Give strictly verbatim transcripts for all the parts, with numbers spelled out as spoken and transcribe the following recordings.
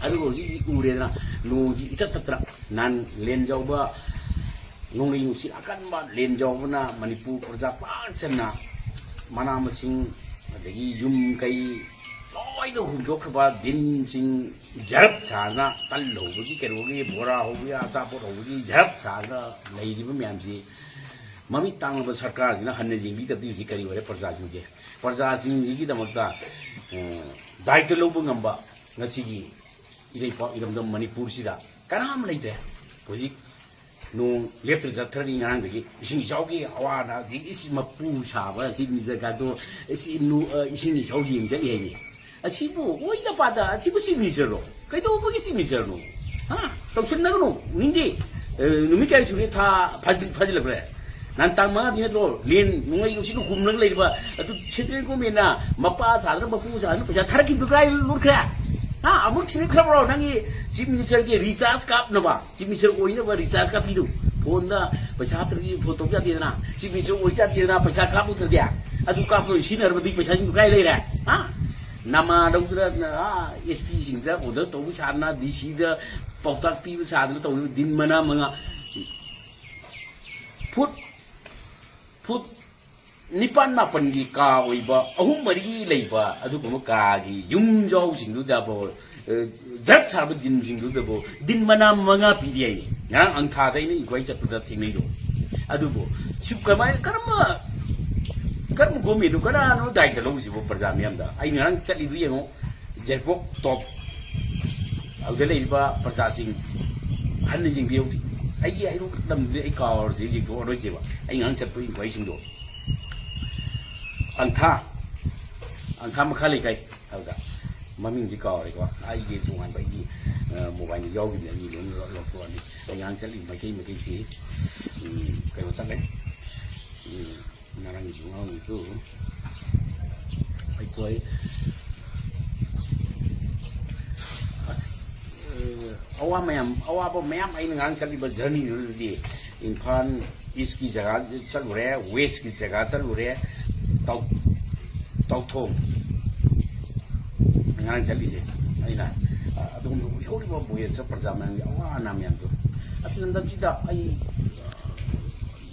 ꯑꯗꯨꯒ ꯍꯧꯖꯤꯛꯇꯤ ꯎꯔꯦꯗꯅ, ꯅꯣꯡꯁꯤ ꯏꯇꯠ ꯇꯠꯇꯅ, ꯅꯍꯥꯟ ꯂꯦꯟ ꯌꯥꯎꯕ, ꯅꯣꯡꯂꯩ ꯅꯨꯡꯁꯤꯠ ꯑꯀꯟꯕ ꯂꯦꯟ ꯌꯥꯎꯕꯅ ꯃꯅꯤꯄꯨꯔ ꯄ꯭ꯔꯖꯥ ꯄꯥꯛ ꯆꯟꯅ ꯃꯅꯥ ꯃꯁꯤꯡ, ꯑꯗꯒꯤ ꯌꯨꯝ ꯀꯩ ꯂꯣꯏꯅ ꯍꯨꯝꯗꯣꯛꯈ꯭ꯔꯕ, ꯗꯤꯟꯁꯤꯡ ꯖꯔꯞ ꯁꯥꯗꯅ, ꯇꯜ ꯍꯧꯕꯒꯤ, ꯀꯩꯅꯣꯒꯤ, ꯕꯣꯔꯥ ꯍꯧꯕꯒꯤ, ꯑꯆꯥꯄꯣꯠ ꯍꯧꯕꯒꯤ ꯖꯔꯞ ꯁꯥꯗꯅ ꯂꯩꯔꯤꯕ ꯃꯌꯥꯝꯁꯤ, ꯃꯃꯤꯠ ꯇꯥꯡꯂꯕ ꯁꯔꯀꯥꯔꯁꯤꯅ ꯍꯟꯅ ꯌꯦꯡꯕꯤꯗꯕꯗꯤ ꯍꯧꯖꯤꯛ ꯀꯔꯤ ꯑꯣꯏꯔꯦ? ꯄ꯭ꯔꯖꯥꯁꯤꯡꯁꯦ, ꯄ꯭ꯔꯖꯥꯁꯤꯡꯁꯤꯒꯤꯗꯃꯛꯇ, ꯑ, ꯗꯥꯏꯇ ꯂꯧꯕ ꯉꯝꯕ ꯉꯁꯤꯒꯤ ꯏꯔꯩꯄꯥꯛ ꯏꯔꯝꯗꯝ ꯃꯅꯤꯄꯨꯔꯁꯤꯗ ꯀꯅꯥ ꯑꯃ ꯂꯩꯇ꯭ꯔꯦ꯫ ꯍꯧꯖꯤꯛ ꯅꯣꯡ ꯂꯦꯞꯇ꯭ꯔ ꯆꯠꯊꯔꯤ꯫ ꯉꯔꯥꯡꯗꯒꯤ ꯏꯁꯤꯡ ꯏꯆꯥꯎꯒꯤ ꯑꯋꯥ ꯑꯅꯥ, ꯑꯗꯒꯤ ꯏꯁ ꯃꯄꯨ ꯁꯥꯕ ꯆꯤꯞ ꯃꯤꯅꯤꯁꯇꯔ ꯀꯥꯗꯣ ꯏꯁ ꯏꯅꯨ-, ꯑ, ꯏꯁꯤꯡ ꯏꯆꯥꯎ ꯌꯦꯡ ꯆꯠꯂꯤ ꯍꯥꯏꯅꯤ꯫ ꯑꯁꯤꯕꯨ ꯑꯣꯏꯗ ꯄꯥꯗ, ꯑꯁꯤꯕꯨ ꯆꯤꯞ ꯃꯤꯅꯤꯁꯇꯔꯔꯣ? ꯀꯩꯗꯧꯕꯒꯤ ꯆꯤꯞ ꯃꯤꯅꯤꯁꯇꯔꯅꯣ? ꯍꯥ? ꯇꯧꯁꯟꯅꯒꯅꯨ꯫ ꯅꯤꯡꯗꯦ꯫ ꯑ, ꯅꯨꯃꯤꯠ ꯀꯌꯥ ꯁꯨꯔꯦ? ꯊꯥ ꯐꯥꯖꯤ-, ꯐꯥꯖꯤꯜꯂꯛꯈ꯭ꯔꯦ꯫ ꯅꯍꯥꯟ ꯇꯥꯡ ꯃꯉꯥꯗꯤ ꯅꯠꯇ꯭ꯔꯣ ꯂꯦꯟ ꯅꯣꯡꯂꯩ ꯅꯨꯡꯁꯤꯠꯅ ꯍꯨꯝꯂꯒ ꯂꯩꯔꯤꯕ? ꯑꯗꯨ ꯁꯦꯟꯇ꯭ꯔꯦꯜ ꯒꯣꯔꯃꯦꯟꯅ ꯃꯄꯥ ꯁꯥꯗꯅ, ꯃꯄꯨ ꯁꯥꯗꯅ ꯄꯩꯁꯥ ꯊꯥꯔꯛꯈꯤꯕꯗꯨ ꯀꯗꯥꯏ ꯂꯨꯠꯈ꯭ꯔꯦ? ꯍꯥ? ꯑꯃꯨꯛ ꯊꯤꯔꯛꯈ꯭ꯔꯕ꯭ꯔꯣ ꯅꯪꯒꯤ ꯆꯤꯞ ꯃꯤꯅꯤꯁꯇꯔꯒꯤ ꯔꯤꯆꯥꯔꯖ ꯀꯥꯞꯅꯕ? ꯆꯤꯞ ꯃꯤꯅꯤꯁꯇꯔ ꯑꯣꯏꯅꯕ ꯔꯤꯆꯥꯔꯖ ꯀꯥꯞꯄꯤꯗꯨ? ꯐꯣꯟꯗ ꯄꯩꯁꯥ ꯍꯥꯞꯇ꯭ꯔꯗꯤ ꯐꯣꯟ ꯇꯧꯕ ꯌꯥꯗꯦꯗꯅ꯫ ꯆꯤꯞ ꯃꯤꯅꯤꯁꯇꯔ ꯑꯣꯏꯕ ꯌꯥꯗꯦꯗꯅ, ꯄꯩꯁꯥ ꯀꯥꯞꯄꯨꯗ꯭ꯔꯗꯤ꯫ ꯑꯗꯨ ꯀꯥꯞꯄ ꯁꯤꯖꯤꯟꯅꯔꯕꯗꯤ ꯄꯩꯁꯥꯁꯤꯡꯗꯨ ꯀꯥꯏ ꯂꯩꯔꯦ? ꯍꯥ? ꯅꯃꯥ ꯂꯧꯗꯅ, ꯑꯥ, ꯑꯦꯁ ꯄꯤꯁꯤꯡꯗ ꯑꯣꯔꯗꯔ ꯇꯧꯕ ꯁꯥꯗꯅ, ꯗꯤ ꯁꯤꯗ ꯄꯥꯎꯇꯥꯛ ꯄꯤꯕ ꯁꯥꯗꯅ ꯇꯧꯔꯤꯕ ꯗꯤꯟ ꯃꯅꯥ ꯃꯉꯥ, ꯐꯨꯠ, ꯐꯨꯠ ꯅꯤꯄꯥꯟ ꯃꯥꯄꯟꯒꯤ ꯀꯥ ꯑꯣꯏꯕ, ꯑꯍꯨꯝ ꯃꯔꯤ ꯂꯩꯕ ꯑꯗꯨꯒꯨꯝꯕ ꯀꯥꯒꯤ ꯌꯨꯝꯖꯥꯎꯁꯤꯡꯗꯨꯗꯐꯥꯎ, ꯑ, ꯗ꯭ꯔꯛ ꯁꯥꯕ ꯗꯤꯟꯁꯤꯡꯗꯨꯗꯐꯥꯎ ꯗꯤꯟ ꯃꯅꯥ ꯃꯉꯥ ꯄꯤꯔꯤ ꯍꯥꯏꯅꯤ꯫ ꯉꯔꯥꯡ ꯑꯪꯊꯥꯗ ꯑꯩꯅ ꯏꯟꯀ꯭ꯋꯥꯏꯔꯤ ꯆꯠꯄꯗ ꯊꯦꯡꯅꯩꯗꯣ꯫ ꯑꯗꯨꯕꯨ ꯁꯤ ꯀꯃꯥꯏꯅ, ꯀꯔꯝꯕ, ꯀꯔꯝꯕ ꯒꯣꯔꯃꯦꯟꯅꯣ, ꯀꯅꯥꯅꯣ ꯗꯥꯏꯇ ꯂꯧꯔꯤꯁꯤꯕꯣ ꯄ꯭ꯔꯖꯥ ꯃꯤꯌꯥꯝꯗ? ꯑꯩ ꯉꯔꯥꯡ ꯆꯠꯂꯤꯗꯨ ꯌꯦꯡꯉꯣ, ꯌꯥꯏꯔꯤꯄꯣꯛ ꯇꯣꯞ, ꯑꯗꯨꯗ ꯂꯩꯔꯤꯕ ꯄ꯭ꯔꯖꯥꯁꯤꯡ ꯍꯟꯅ ꯌꯦꯡꯕꯤꯍꯧꯗꯦ꯫ ꯑꯩꯒꯤ ꯍꯩꯔꯣꯛ ꯂꯝꯗꯨꯗꯤ ꯑꯩ ꯀꯥꯎꯔꯁꯦ, ꯌꯦꯡꯊꯣꯛꯑꯔꯣꯏꯁꯦꯕ꯫ ꯑꯩ ꯉꯔꯥꯡ ꯆꯠꯄ ꯏꯟꯀ꯭ꯋꯥꯏꯔꯤꯁꯤꯡꯗꯣ꯫ ꯑꯪꯊꯥ, ꯑꯪꯊꯥ ꯃꯈꯥ ꯂꯩꯀꯥꯏ ꯍꯥꯏꯕꯗ, ꯃꯃꯤꯡꯗꯤ ꯀꯥꯎꯔꯦꯀꯣ, ꯑꯩꯒꯤ ꯇꯣꯉꯥꯟꯕ ꯑꯩꯒꯤ, ꯑ, ꯃꯣꯕꯥꯏꯜꯗ ꯌꯥꯎꯈꯤꯕꯅꯦ, ꯑꯩꯒꯤ ꯂꯣꯏꯅ ꯂꯧꯊꯣꯛꯑꯅꯤ꯫ ꯑꯩ ꯉꯔꯥꯡ ꯆꯠꯂꯤ ꯃꯩꯇꯩ, ꯃꯩꯇꯩꯁꯤ, ꯎꯝ, ꯀꯩꯅꯣ ꯆꯠꯂꯦ꯫ ꯎꯝ, ꯉꯔꯥꯡꯒꯤꯁꯨ ꯉꯔꯥꯡꯒꯤꯁꯨ ꯑꯩꯈꯣꯏ, ꯑꯁ, ꯑ, ꯑꯋꯥ ꯃꯌꯥꯝ, ꯑꯋꯥꯕ ꯃꯌꯥꯝ ꯑꯩꯅ ꯉꯔꯥꯡ ꯆꯠꯂꯤꯕ ꯖꯔꯅꯤꯗꯨꯗꯗꯤ ꯏꯝꯐꯥꯜ ꯏꯁꯀꯤ ꯖꯒꯥ ꯆꯠꯂꯨꯔꯦ, ꯋꯦꯁꯀꯤ ꯖꯒꯥ ꯆꯠꯂꯨꯔꯦ, ꯇꯥꯎ-, ꯇꯥꯎꯊꯣꯡ ꯉꯔꯥꯡ ꯆꯠꯂꯤꯁꯦ ꯑꯩꯅ꯫ ꯑꯗꯣꯝꯗ ꯑꯣꯏꯍꯧꯔꯤꯕ ꯚꯣꯌꯦꯁ ꯄ꯭ꯔꯖꯥ ꯃꯌꯥꯝꯒꯤ ꯑꯋꯥ ꯑꯅꯥ ꯃꯌꯥꯝꯗꯣ, ꯑꯁꯤ ꯂꯝꯗꯝꯁꯤꯗ ꯑꯩ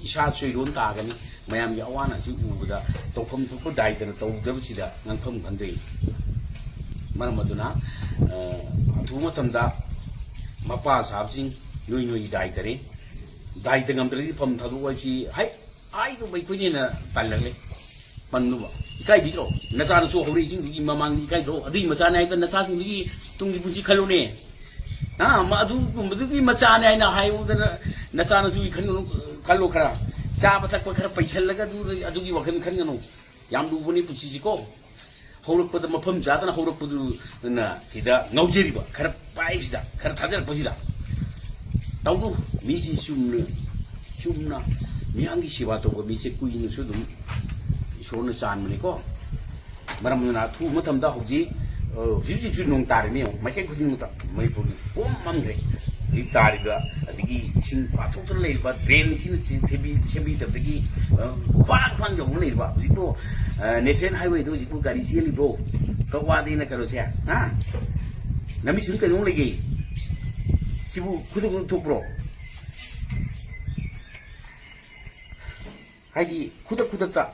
ꯏꯁꯥ ꯆꯣꯏꯔꯣꯟ ꯇꯥꯒꯅꯤ꯫ ꯃꯌꯥꯝꯒꯤ ꯑꯋꯥ ꯑꯅꯥꯁꯤ ꯎꯕꯗ ꯇꯧꯐꯝ ꯊꯣꯛꯄ ꯗꯥꯏꯇꯅ ꯇꯧꯗꯕꯁꯤꯗ ꯉꯥꯡꯐꯝ ꯈꯪꯗꯦ꯫ ꯃꯔꯝ ꯑꯗꯨꯅ, ꯑ, ꯑꯊꯨꯕ ꯃꯇꯝꯗ ꯃꯄꯥ ꯁꯥꯕꯁꯤꯡ ꯅꯣꯏ ꯅꯣꯏꯒꯤ ꯗꯥꯏꯇꯅꯤ꯫ ꯗꯥꯏꯇ ꯉꯝꯗ꯭ꯔꯗꯤ ꯐꯝ ꯊꯥꯗꯣꯛꯑꯣ ꯍꯥꯏꯕꯁꯤ ꯍꯥꯏ, ꯍꯥꯏꯗꯨꯕ ꯑꯩꯈꯣꯏꯅ ꯍꯦꯟꯅ ꯇꯜꯂꯛꯂꯦ꯫ ꯄꯟꯗꯨꯕ ꯏꯀꯥꯏꯕꯤꯗ꯭ꯔꯣ? ꯅꯆꯥꯅꯁꯨ ꯍꯧꯔꯛꯏꯁꯤꯡꯗꯨꯒꯤ ꯃꯃꯥꯡꯗ ꯏꯀꯥꯏꯗ꯭ꯔꯣ? ꯑꯗꯨꯒꯤ ꯃꯆꯥꯅꯤ ꯍꯥꯏꯗꯅ ꯅꯆꯥꯁꯤꯡꯗꯨꯒꯤ ꯇꯨꯡꯒꯤ ꯄꯨꯟꯁꯤ ꯈꯜꯂꯨꯅꯦ꯫ ꯑ, ꯃ-, ꯑꯗꯨꯒꯨꯝꯕꯗꯨꯒꯤ ꯃꯆꯥꯅꯤ ꯍꯥꯏꯅ ꯍꯥꯏꯌꯨꯗꯅ ꯅꯆꯥꯅꯁꯨ ꯈꯟꯒꯅꯨ, ꯈꯜꯂꯣ ꯈꯔ꯫ ꯆꯥꯕ ꯊꯛꯄ ꯈꯔ ꯄꯩꯁꯜꯂꯒ ꯑꯗꯨ, ꯑꯗꯨꯒꯤ ꯋꯥꯈꯜ ꯈꯟꯒꯅꯨ꯫ ꯌꯥꯝ ꯂꯨꯕꯅꯤ ꯄꯨꯟꯁꯤꯁꯤꯀꯣ꯫ ꯍꯧꯔꯛꯄꯗ ꯃꯐꯝ ꯆꯥꯗꯅ ꯍꯧꯔꯛꯄꯗꯨꯅ ꯁꯤꯗ ꯉꯥꯎꯖꯔꯤꯕ, ꯈꯔ ꯄꯥꯏꯕꯁꯤꯗ, ꯈꯔ ꯊꯥꯖꯔꯛꯄꯁꯤꯗ꯫ ꯇꯧꯅꯨ, ꯃꯤꯁꯤ ꯆꯨꯝꯅ, ꯆꯨꯝꯅ ꯃꯤꯌꯥꯝꯒꯤ ꯁꯦꯕꯥ ꯇꯧꯕ ꯃꯤꯁꯦ ꯀꯨꯏꯅꯁꯨ ꯑꯗꯨꯝ ꯏꯁꯣꯔꯅ ꯆꯥꯟꯕꯅꯤꯀꯣ꯫ ꯃꯔꯝ ꯑꯗꯨꯅ ꯑꯊꯨꯕ ꯃꯇꯝꯗ ꯍꯧꯖꯤꯛ, ꯑ, ꯍꯧꯖꯤꯛ ꯍꯧꯖꯤꯛꯁꯨ ꯅꯣꯡ ꯇꯥꯔꯤꯃꯤ ꯌꯦꯡꯉꯨ, ꯃꯥꯏꯀꯩ ꯈꯨꯗꯤꯡꯃꯛꯇ ꯃꯅꯤꯄꯨꯔꯒꯤ ꯄꯨꯝ ꯃꯝꯈ꯭ꯔꯦ꯫ ꯍꯧꯖꯤꯛ ꯇꯥꯔꯤꯕ, ꯑꯗꯒꯤ ꯏꯁꯤꯡ ꯄꯥꯊꯣꯛꯇꯨꯅ ꯂꯩꯔꯤꯕ, ꯗ꯭ꯔꯦꯟ ꯏꯁꯤꯡꯅ ꯁꯦꯝꯕꯤ-, ꯁꯦꯝꯕꯤꯗꯕꯗꯒꯤ, ꯑ, ꯄꯥꯡ ꯄꯥꯡ ꯌꯧꯅ ꯂꯩꯔꯤꯕ ꯍꯧꯖꯤꯛꯄꯨ, ꯑ, ꯅꯦꯁꯅꯦꯜ ꯍꯥꯏꯋꯦꯗꯣ ꯍꯧꯖꯤꯛꯄꯨ ꯒꯥꯔꯤ ꯆꯦꯜꯂꯤꯕ꯭ꯔꯣ? ꯀꯛꯋꯥꯗꯩꯅ ꯀꯩꯅꯣꯁꯦ, ꯍꯥ? ꯅꯃꯤꯠꯁꯤꯡ ꯀꯩꯅꯣꯝ ꯂꯩꯒꯦ? ꯁꯤꯕꯨ ꯈꯨꯗꯛ ꯈꯨꯗꯛ ꯊꯣꯛꯄ꯭ꯔꯣ? ꯍꯥꯏꯗꯤ ꯈꯨꯗꯛ ꯈꯨꯗꯛꯇ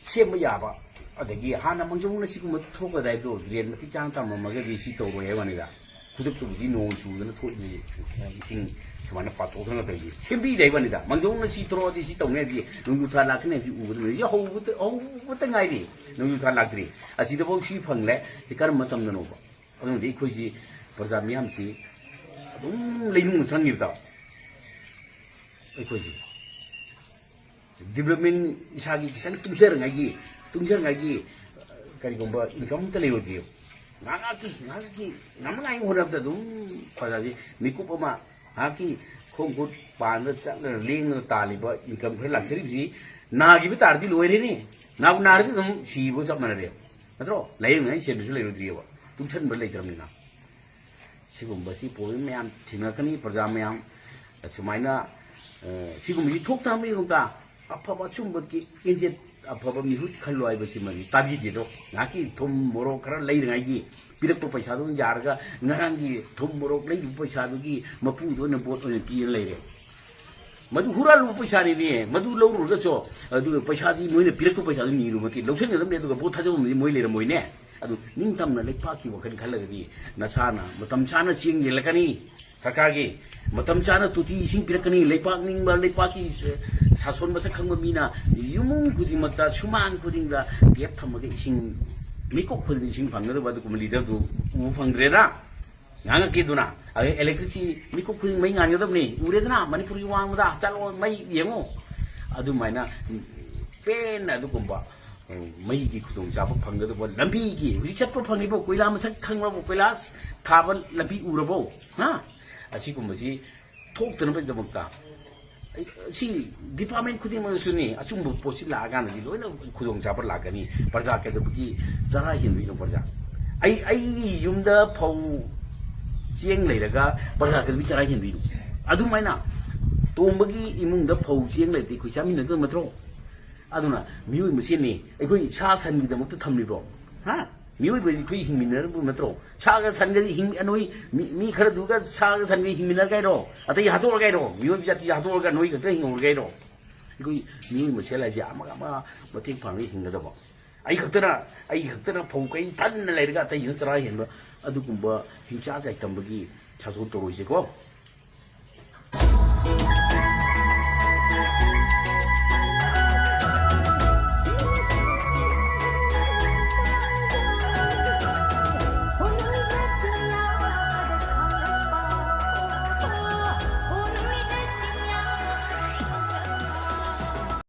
ꯁꯦꯝꯕ ꯌꯥꯕ, ꯑꯗꯒꯤ ꯍꯥꯟꯅ ꯃꯥꯡꯖꯧꯅꯅ ꯁꯤꯒꯨꯝꯕ ꯊꯣꯛꯀꯗꯥꯏꯗꯣ ꯗ꯭ꯔꯦꯟ ꯃꯇꯤꯛ ꯆꯥꯅ ꯊꯝꯃꯝꯃꯒꯗꯤ ꯁꯤ ꯇꯧꯔꯣꯏ ꯍꯥꯏꯕ ꯋꯥꯅꯤꯗ꯫ ꯈꯨꯗꯛꯇꯕꯨꯗꯤ ꯅꯣꯡ ꯆꯨꯗꯅ ꯊꯣꯛꯏꯕꯅꯤ, ꯏꯁꯤꯡ ꯁꯨꯃꯥꯏꯅ ꯄꯥꯊꯣꯛꯇꯅ ꯇꯧꯔꯤꯁꯤ ꯁꯦꯝꯕꯤꯗꯦ ꯍꯥꯏꯕ ꯋꯥꯅꯤꯗ꯫ ꯃꯥꯡꯖꯧꯅꯅ ꯁꯤ ꯇꯧꯔꯛꯑꯗꯤ ꯁꯤ ꯇꯧꯅꯤ ꯍꯥꯏꯕꯗꯤ ꯅꯣꯡꯖꯨ ꯊꯥ ꯂꯥꯛꯀꯅꯤ ꯍꯥꯏꯕꯁꯤ ꯎꯕꯗ ꯂꯣꯏꯔꯦ꯫ ꯍꯧꯕꯇ, ꯍꯧꯕꯇ ꯉꯥꯏꯔꯤ, ꯅꯣꯡꯖꯨ ꯊꯥ ꯂꯥꯛꯇ꯭ꯔꯤ꯫ ꯑꯁꯤꯗꯐꯥꯎ ꯁꯤ ꯐꯪꯂꯦ, ꯁꯤ ꯀꯔꯝꯕ ꯃꯇꯝꯗꯅꯣꯕ? ꯑꯗꯨꯅꯗꯤ ꯑꯩꯈꯣꯏꯁꯤ ꯄ꯭ꯔꯖꯥ ꯃꯤꯌꯥꯝꯁꯤ ꯑꯗꯨꯝ ꯂꯩꯅꯨꯡꯗ ꯆꯪꯈꯤꯕꯗꯣ ꯑꯩꯈꯣꯏꯁꯤ꯫ ꯗꯤꯕ꯭ꯂꯞꯃꯦꯟ ꯏꯁꯥꯒꯤ ꯈꯤꯇꯪ ꯇꯨꯡꯖꯔꯉꯥꯏꯒꯤ, ꯇꯨꯡꯖꯔꯉꯥꯏꯒꯤ, ꯑ, ꯀꯔꯤꯒꯨꯝꯕ ꯏꯟꯀꯝ ꯑꯝꯇ ꯂꯩꯔꯣꯏꯗ꯭ꯔꯤꯕ꯫ ꯉꯥꯏꯍꯥꯛ ꯉꯥꯏꯍꯥꯛꯀꯤ, ꯉꯥꯏꯍꯥꯛꯀꯤ ꯉꯝꯅꯉꯥꯏ ꯍꯣꯠꯅꯕꯗ ꯑꯗꯨꯝ ꯄꯩꯁꯥꯁꯤ ꯃꯤꯀꯨꯞ ꯑꯃ ꯉꯥꯏꯍꯥꯛꯀꯤ ꯈꯣꯡ ꯈꯨꯠ ꯄꯥꯟꯗ ꯆꯠꯂꯒ ꯂꯦꯡꯗꯅ ꯇꯥꯜꯂꯤꯕ ꯏꯟꯀꯝ ꯈꯔ ꯂꯥꯛꯆꯔꯤꯕꯁꯤ ꯅꯥꯈꯤꯕ ꯇꯥꯔꯗꯤ ꯂꯣꯏꯔꯦꯅꯦ꯫ ꯅꯥꯕꯨ ꯅꯥꯔꯗꯤ ꯑꯗꯨꯝ ꯁꯤꯕꯒ ꯆꯞ ꯃꯥꯟꯅꯔꯦ꯫ ꯅꯠꯇ꯭ꯔꯣ? ꯂꯥꯏꯌꯦꯡꯅꯉꯥꯏ ꯁꯦꯜꯗꯨꯁꯨ ꯂꯩꯔꯣꯏꯗ꯭ꯔꯤꯑꯕ꯫ ꯇꯨꯡꯁꯟꯕ ꯂꯩꯇ꯭ꯔꯕꯅꯤꯅ꯫ ꯁꯤꯒꯨꯝꯕꯁꯤ ꯄ꯭ꯔꯣꯕ꯭ꯂꯦꯝ ꯃꯌꯥꯝ ꯊꯦꯡꯅꯔꯛꯀꯅꯤ꯫ ꯄ꯭ꯔꯖꯥ ꯃꯌꯥꯝ ꯁꯨꯃꯥꯏꯅ, ꯑ, ꯁꯤꯒꯨꯝꯕꯁꯤ ꯊꯣꯛ ꯇꯥꯕꯒꯤꯗꯃꯛꯇ ꯑꯐꯕ ꯑꯆꯨꯝꯕ ꯀꯦꯟꯗꯤꯗꯦꯠ ꯑꯐꯕ ꯃꯤꯍꯨꯠ ꯈꯜꯂꯣ ꯍꯥꯏꯕꯁꯤꯃꯗꯤ ꯇꯥꯕꯤꯗꯦꯗꯣ꯫ ꯉꯥꯏꯍꯥꯛꯀꯤ ꯊꯨꯝ ꯃꯣꯔꯣꯛ ꯈꯔ ꯂꯩꯔꯤꯉꯩꯒꯤ ꯄꯤꯔꯛꯄ ꯄꯩꯁꯥꯗꯨꯅ ꯌꯥꯔꯒ, ꯉꯔꯥꯡꯒꯤ ꯊꯨꯝ ꯃꯣꯔꯣꯛ ꯂꯩꯔꯤꯕ ꯄꯩꯁꯥꯗꯨꯒꯤ ꯃꯄꯨꯗ ꯑꯣꯏꯅ ꯚꯣꯠ ꯑꯣꯏꯅ ꯄꯤꯔ ꯂꯩꯔꯦ꯫ ꯃꯗꯨ ꯍꯨꯔꯥꯜꯂꯨꯕ ꯄꯩꯁꯥꯅꯤꯅꯦ꯫ ꯃꯗꯨ ꯂꯧꯔꯨꯔꯒꯁꯨ, ꯑꯗꯨꯒ ꯄꯩꯁꯥꯗꯤ ꯃꯣꯏꯅ ꯄꯤꯔꯛꯄ ꯄꯩꯁꯥꯗꯨ ꯅꯤꯔꯨꯕꯗꯤ ꯂꯧꯁꯤꯟꯒꯗꯕꯅꯦ, ꯑꯗꯨꯒ ꯚꯣꯠ ꯊꯥꯗꯕꯗꯤ ꯃꯣꯏ ꯂꯩꯔꯝꯃꯣꯏꯅꯦ꯫ ꯑꯗꯨ ꯅꯤꯡꯇꯝꯅ ꯂꯩꯄꯥꯛꯀꯤ ꯋꯥꯈꯜ ꯈꯜꯂꯒꯗꯤ ꯅꯁꯥꯅ ꯃꯇꯝ ꯆꯥꯅ ꯆꯦꯡ ꯌꯦꯜꯂꯛꯀꯅꯤ꯫ ꯁꯔꯀꯥꯔꯒꯤ ꯃꯇꯝ ꯆꯥꯅ ꯇꯣꯇꯤ ꯏꯁꯤꯡ ꯄꯤꯔꯛꯀꯅꯤ꯫ ꯂꯩꯄꯥꯛ ꯅꯤꯡꯕ, ꯂꯩꯄꯥꯛꯀꯤ ꯁ-, ꯁꯥꯁꯣꯟ ꯃꯁꯛ ꯈꯪꯕ ꯃꯤꯅ ꯏꯃꯨꯡ ꯈꯨꯗꯤꯡꯃꯛꯇ, ꯁꯨꯃꯥꯡ ꯈꯨꯗꯤꯡꯗ ꯇꯦꯞ ꯊꯝꯃꯒ ꯏꯁꯤꯡ, ꯃꯤꯀꯨꯞ ꯈꯨꯗꯤꯡ ꯏꯁꯤꯡ ꯐꯪꯒꯗꯕ ꯑꯗꯨꯒꯨꯝꯕ ꯂꯤꯗꯔꯗꯨ ꯎꯕ ꯐꯪꯗ꯭ꯔꯦꯅ꯫ ꯉꯥꯡꯉꯛꯀꯦꯗꯨꯅ꯫ ꯑꯗꯩ ꯏꯂꯦꯛꯇ꯭ꯔꯤꯛꯁꯤ ꯃꯤꯀꯨꯞ ꯈꯨꯗꯤꯡ ꯃꯩ ꯉꯥꯟꯒꯗꯕꯅꯤ꯫ ꯎꯔꯦꯗꯅ ꯃꯅꯤꯄꯨꯔꯒꯤ ꯋꯥꯡꯃꯗ ꯆꯠꯂꯣ, ꯃꯩ ꯌꯦꯡꯉꯣ꯫ ꯑꯗꯨꯃꯥꯏꯅ ꯄꯦꯟꯅ ꯑꯗꯨꯒꯨꯝꯕ, ꯎꯝ, ꯃꯩꯒꯤ ꯈꯨꯗꯣꯡꯆꯥꯕ ꯐꯪꯒꯗꯕ ꯂꯝꯕꯤꯒꯤ, ꯍꯧꯖꯤꯛ ꯆꯠꯄ ꯐꯪꯉꯤꯕ ꯀꯣꯏꯂꯥ ꯃꯁꯛ ꯈꯪꯂꯕ ꯀꯣꯏꯂꯥꯁ ꯊꯥꯕ ꯂꯝꯕꯤ ꯎꯔꯕꯣ? ꯍꯥ? ꯑꯁꯤꯒꯨꯝꯕꯁꯤ ꯊꯣꯛꯇꯅꯕꯒꯤꯗꯃꯛꯇ ꯑꯩ, ꯁꯤ ꯗꯤꯄꯥꯔꯠꯃꯦꯟ ꯈꯨꯗꯤꯡꯃꯛꯇꯁꯨꯅꯤ꯫ ꯑꯆꯨꯝꯕ ꯄꯣꯠꯁꯤ ꯂꯥꯛꯑꯀꯥꯟꯗꯗꯤ ꯂꯣꯏꯅ ꯈꯨꯗꯣꯡꯆꯥꯕ ꯂꯥꯛꯀꯅꯤ꯫ ꯄ꯭ꯔꯖꯥ ꯀꯩꯗꯧꯕꯒꯤ ꯆꯔꯥ ꯍꯦꯟꯗꯣꯏꯅꯣ ꯄ꯭ꯔꯖꯥ? ꯑꯩ, ꯑꯩꯒꯤ ꯌꯨꯝꯗ ꯐꯧ ꯆꯦꯡ ꯂꯩꯔꯒ ꯄ꯭ꯔꯖꯥ ꯀꯩꯗꯧꯕꯒꯤ ꯆꯔꯥ ꯍꯦꯟꯗꯣꯏꯅꯣ? ꯑꯗꯨꯃꯥꯏꯅ ꯇꯣꯝꯕꯒꯤ ꯏꯃꯨꯡꯗ ꯐꯧ ꯆꯦꯡ ꯂꯩꯔꯗꯤ ꯑꯩꯈꯣꯏ ꯆꯥꯃꯤꯟꯅꯗꯣꯏ ꯅꯠꯇ꯭ꯔꯣ? ꯑꯗꯨꯅ ꯃꯤꯑꯣꯏ ꯃꯁꯦꯟꯅꯤ꯫ ꯑꯩꯈꯣꯏ ꯁꯥ ꯁꯟꯒꯤꯗꯃꯛꯇ ꯊꯝꯂꯤꯕ꯭ꯔꯣ? ꯍꯥ? ꯃꯤꯑꯣꯏꯕꯗꯤ ꯑꯩꯈꯣꯏ ꯍꯤꯡꯃꯤꯟꯅꯔꯕ ꯅꯠꯇ꯭ꯔꯣ? ꯁꯥꯒ ꯁꯟꯒꯗꯤ ꯍꯤꯡ-, ꯑꯅꯣꯏ ꯃꯤ, ꯃꯤ ꯈꯔꯗꯨꯒ ꯁꯥꯒ ꯁꯟꯒ ꯍꯤꯡꯃꯤꯟꯅꯔꯒ ꯍꯥꯏꯔꯣ? ꯑꯇꯩ ꯍꯥꯠꯇꯣꯛꯑꯒ ꯍꯥꯏꯔꯣ? ꯃꯤꯑꯣꯏꯕ ꯖꯥꯇꯤ ꯍꯥꯠꯇꯣꯛꯑꯒ ꯅꯣꯏ ꯈꯛꯇ ꯍꯤꯡꯍꯧꯔꯒ ꯍꯥꯏꯔꯣ? ꯑꯩꯈꯣꯏ ꯃꯤꯑꯣꯏ ꯃꯁꯦꯜ ꯍꯥꯏꯁꯦ ꯑꯃꯒ ꯑꯃꯒ ꯃꯇꯦꯡ ꯄꯥꯡꯉꯒ ꯍꯤꯡꯒꯗꯕ꯫ ꯑꯩ ꯈꯛꯇꯅ, ꯑꯩ ꯈꯛꯇꯅ ꯐꯧ ꯀꯩ ꯊꯟꯅ ꯂꯩꯔꯒ ꯑꯇꯩꯁꯤꯅ ꯆꯔꯥ ꯍꯦꯟꯕ, ꯑꯗꯨꯒꯨꯝꯕ ꯍꯤꯡꯆꯥ ꯆꯥꯏꯇꯝꯕꯒꯤ ꯁꯥꯖꯣꯜ ꯇꯧꯔꯣꯏꯁꯦꯀꯣ꯫